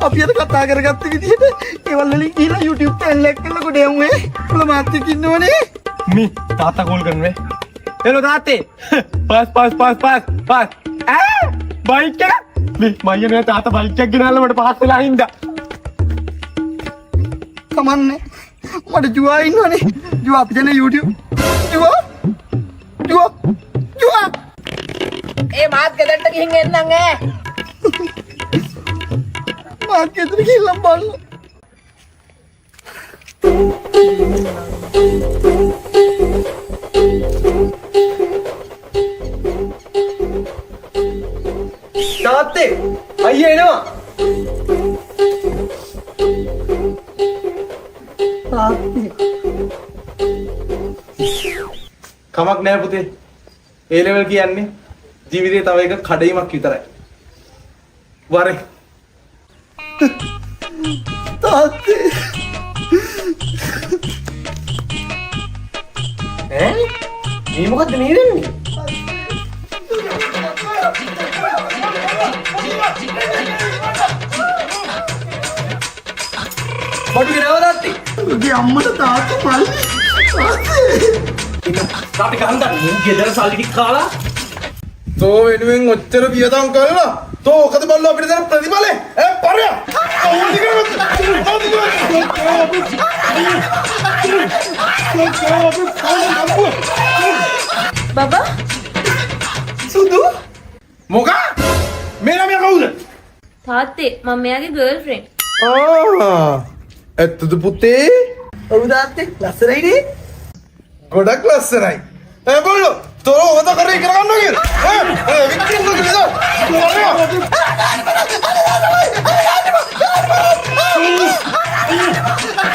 අපි අර කතා කරගත්ත විදිහට ඒවල් වලින් ගිහලා YouTube channel එකක් කරලා ගොඩ යමු ඈ. උඹලා මාත් එක්ක ඉන්න ඕනේ. මේ තාත්තා කෝල් කරනවා. හෙලෝ තාත්තේ. Pass pass pass pass pass. ඈ බයික් එක මේ මයිය නෑ තාත්තා බයික් එකක් ගෙනල්ලා මට පාස් වෙලා හින්දා. කමන්නේ. මට ජුවා ඉන්නවනේ. ජුවා අපි දෙන YouTube. ජුවා. ජුවා. ජුවා. ඒ මාත් ගෙදරට ගිහින් එන්නම් ඈ. මාත් ගෙදර ගිහිල්ලා බලන්න. තාත්තේ අයියා එනවා. තාත්තේ. කමක් නෑ පුතේ. ඒ ලෙවල් කියන්නේ ජීවිතේ තව එක කඩයිමක් විතරයි. වරේ. තාත්තේ. ඈ මේ මොකද්ද මේ වෙන්නේ? බඩු ගෙනාව තාත්තේ. උගේ අම්මට තාත්තා මල්ලි. තාත්තේ. තාත්තේ ගහන්න මූ ගෙදර සල්ලි ටික කාලා තෝ වෙනුවෙන් ඔච්චර වියදම් කරලා තෝ ඔකද බල්ලෝ අපිට දෙන ප්‍රතිඵලේ ඈ පරයා. බබා සුදු. මොකා? මේ ළමයා කවුද? තාත්තේ මම මෙයාගේ ගර්ල්ෆ්‍රෙන්ඩ්. ආ ඇත්තද පුතේ? ඔව් තාත්තේ ලස්සනයි නේ? ගොඩක් ලස්සනයි. ඈ බල්ලෝ තෝ හොඳ කරේ ඉගෙන ගන්නවා කියලා. ඈ ඈ වික්‍රම